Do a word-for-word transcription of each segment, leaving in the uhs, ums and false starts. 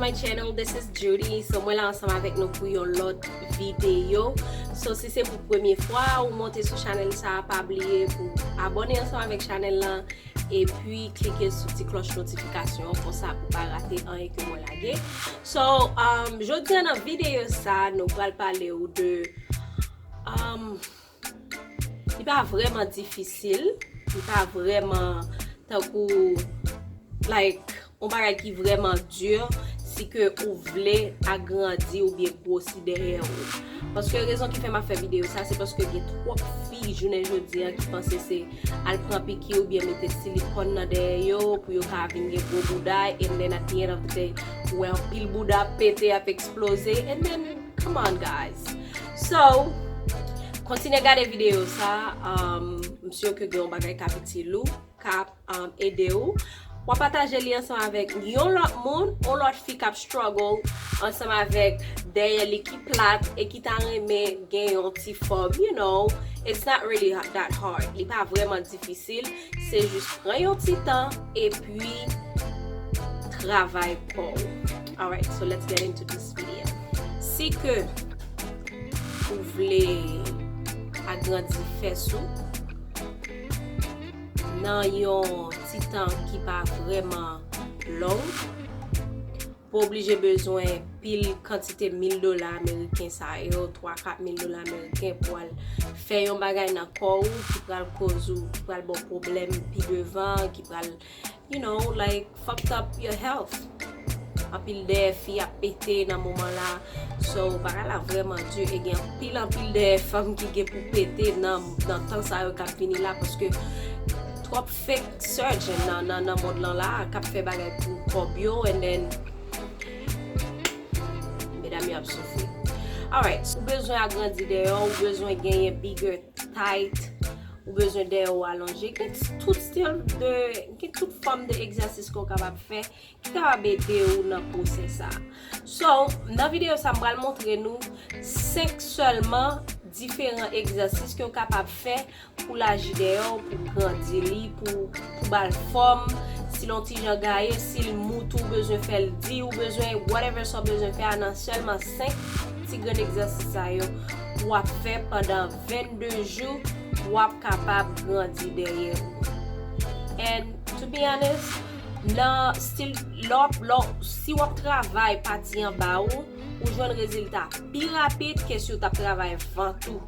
My channel, this is Judy. So, mwen la ansanm avèk nou pou yon lòt videyo. So, si se pou premye fwa ou monte sou chanèl sa, pa bliye pou abòne ansanm avèk chanèl lan. Epi klike sou ti klòch notifikasyon an, konsa pou pa rate anyen ke mwen lage. So, um, jodi a nan videyo sa, nou pral pale ou de, um, li pa vrèman difisil, li pa vrèman tankou, like, yon bagay ki vrèman di, si ke ou vle agrandi oubyen gwosi dèyè ou. Paske rezon ki fè m ap fè videyo sa, se paske gen twòp fi jounen jodi a ki panse se al pran piki oubyen mete silikòn nan dèyè yo pou yo ka vin gen gwo bouda, and then at the end of the day, ou wè anpil bouda pete ap eksploze, and then, come on, guys. So, kontinye gade videyo sa, um, m si ke gen yon bagay k ap itil ou, k ap, um, ede w. W ap pataje li ansanm avèk yon lòt moun, yon lòt fi k ap struggle ansanm avèk dèyè li ki plat e ki ta renmen gen yon ti fòm, you know, it's not really that hard. Li pa vrèman difisil, se jis pran yon ti tan epi travay pa w. Alright, so let's get into this video. Si ke ou vle agrandi fès ou, nan yon ti tan ki pa vrèman long. Ou pa oblije bezwen pil kantite mil dola ameriken sa yo, twa kat mil dola ameriken pou al fè yon bagay nan kò ou ki pral koz ou, ki pral ba w pwoblèm pi devan, ki pral, you know, like, fucked up your health. Anpil dèyè fi ap pete nan moman la. So, bagay la vrèman di e gen anpil, anpil dèyè fanm ki gen pou pete nan, nan tan sa yo k ap vini la, paske twòp fake surgeon nan, nan, nan mond lan la, k ap fè bagay pou kòb yo, and then, medam yo ap soufri. Alright, ou bezwen agrandi dèyè, ou bezwen genyen bigger tight, ou bezwen dèyè ou alonje. Gen tout stil de, gen tout fòm de egzèsis ke w kapab fè ki kapab ede ou nan pwosè sa. So, nan videyo sa, m pral montre nou senk sèlman diferan egzèsis ke w kapab fè pou laji dèyè w, pou grandi li, pou, pou ba l fòm. Si l on ti jan gaye, si l mou tou, ou bezwen fè l di, ou bezwen whatever sa w bezwen fè a, nan sèlman senk ti grenn egzèsis sa yo w ap fè pandan vennde jou, w ap kapab grandi dèyè ou. And to be honest, nan stil, lè w ap, lè w, si w ap travay pati anba ou, ou jwenn rezilta pi rapid ke si w t ap travay vant ou.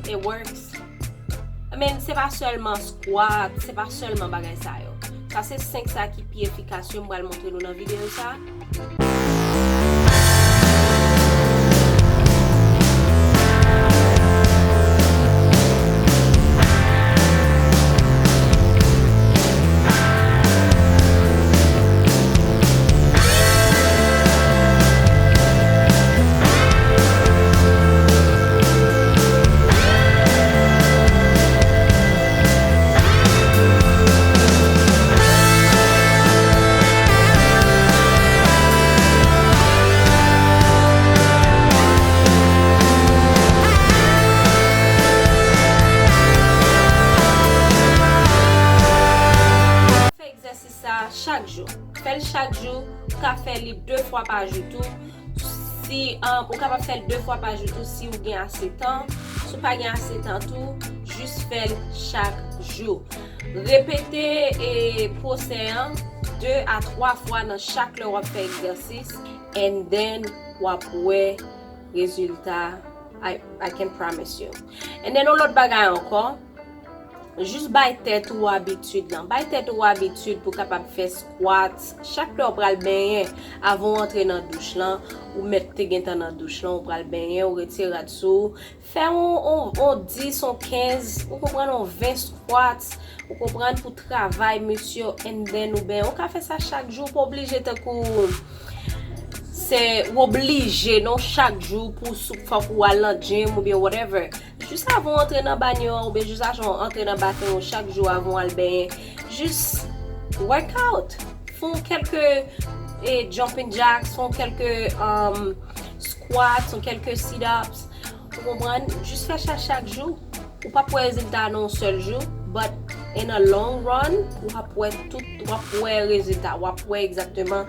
It works. I mean, se pa sèlman squat, se pa sèlman bagay sa yo. Sa se senk sa ki pi efikas yo, m pral montre nou nan videyo sa. Fè egzèsis sa chak jou. Fè l chak jou, ou ka fè li de fwa pa jou tou. Si, um, ou kapab fè l de fwa pa jou tou si w gen ase tan. Si w pa gen ase tan tou, jis fè l chak jou. Repete, e, pwosè an de a twa fwa nan chak lè w ap fè egzèsis, and then w ap wè rezilta. I, I can promise you. And then, yon lòt bagay ankò, jis bay tèt ou abitid lan. Bay tèt ou abitid pou w kapab fè squats. Chak lè w pral benyen, avan w antre nan douch lan, ou mèt te gentan nan douch lan, ou pral benyen, ou retire rad sou ou. Fè yon, yon, yon dis, yon kenz, ou konprann, yon ven squats, ou konprann, pou travay mis yo, and then ou benyen. Ou ka fè sa chak jou, ou pa oblije tankou se ou oblije, non, chak jou pou sou, fòk ou al nan gym oubyen whatever. Jis avan w antre nan banyo an, oubyen jis avan w antre nan bathroom ou chak jou avan w al benyen, jis work out. Fè yon kèlke, eh, jumping jacks, fè yon kèlke, um, squats, yon kèlke sit-ups. Ou konprann? Jis fè sa chak jou. Ou p ap wè rezilta nan yon sèl jou, but in a long run, w ap wè tout, w ap wè rezilta, w ap wè egzakteman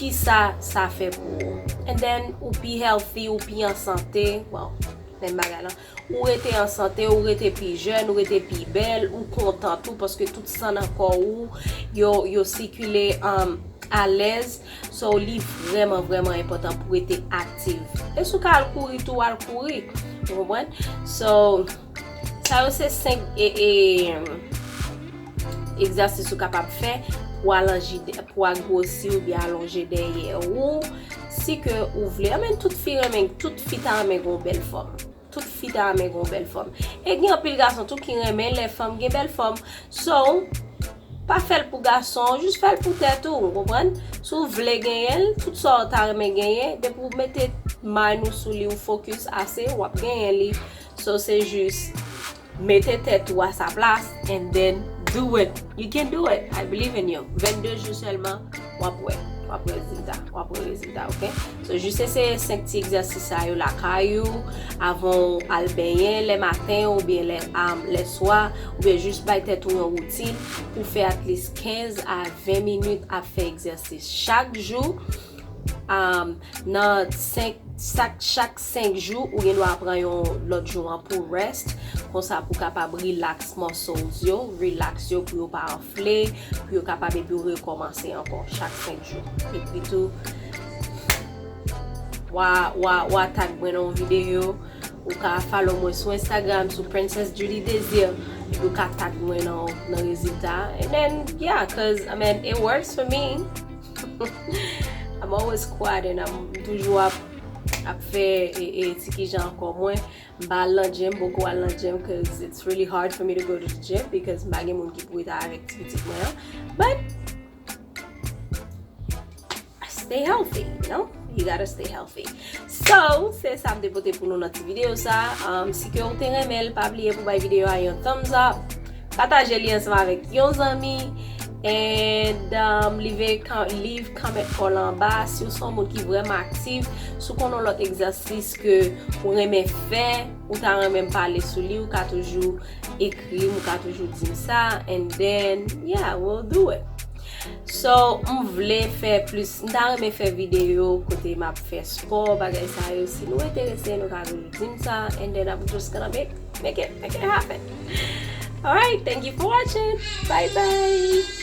kisa sa fè pou ou. And then, ou pi healthy, ou pi an sante, bon, menm bagay lan. Ou rete an sante, ou rete pi jèn, ou rete pi bèl, ou kontan tou, paske tout san nan kò ou, yo, yo sikile, um, alèz. So, li vrèman, vrèman enpòtan pou rete aktif. E si w ka al kouri tou, al kouri. Ou konprann? So, sa yo se senk e, e, egzèsis ou kapab fè pou alonje, pou agwosi oubyen alonje dèyè ou. Si ke ou vle, anmen tout fi renmen, tout fi ta renmen gon bèl fòm. Tout fi ta renmen gon bèl fòm. E gen anpil gason tou ki renmen lè fanm gen bèl fòm. So, pa fè l pou gason, jis fè l pou tèt ou, ou konprann? Si w vle genyen l, tout sa w ta renmen genyen, depi w mete mind ou sou li, ou focus ase, w ap genyen li. So, se jis mete tèt ou a sa plas, and then do it. You can do it. I believe in you. Vennde jou sèlman, w ap wè. W ap wè rezilta. W ap wè rezilta, oke? So, jis eseye senk ti egzèsis sa yo lakay ou, avan w al benyen, lè maten, oubyen lè, um, lè swa, oubyen jis bay tèt ou yon woutin pou fè at least kenz a ven minit ap fè egzèsis chak jou. Um, nan senk, chak, chak senk jou, ou gen dwa pran yon lòt jou an pou rest. Konsa pou kapab relax muscles yo, relax yo pou yo pa anfle, pou yo kapab epi w rekòmanse ankò chak senk jou. Epi tou, w a, w a, w a tag mwen nan yon videyo, ou ka follow mwen sou Instagram, sou Princess Judy Desir, epi w ka tag mwen nan, nan rezilta. And then, yeah, cause, I mean, it works for me. I'm always squatting, I'm toujou ap, ap fè, e, e, ti kijan ankò mwen. M pa al nan gym, m poko al nan gym, cause it's really hard for me to go to the gym because m pa gen moun ki pou rete avèk ti pitit mwen an. But stay healthy, you know? You gotta stay healthy. So, se sa m te pote pou nou nan ti videyo sa. Um, si ke ou te renmen l, pa bliye pou bay videyo a yon thumbs up. Pataje li ansanm avèk yon zanmi. And, um, leave a com-, leave comment pou anba. Si w se yon moun ki vrèman aktif, si w konnen lòt egzèsis ke ou renmen fè, ou ta renmen m pale sou li, ou ka toujou ekri m, ou ka toujou di m sa. And then, yeah, we'll do it. So, m vle fè plis, m ta renmen fè videyo kote m ap fè spò, bagay sa yo. Si nou enterese, nou ka toujou di m sa, and then I'm just gonna make, make it, make it happen. Alright, thank you for watching. Bye bye.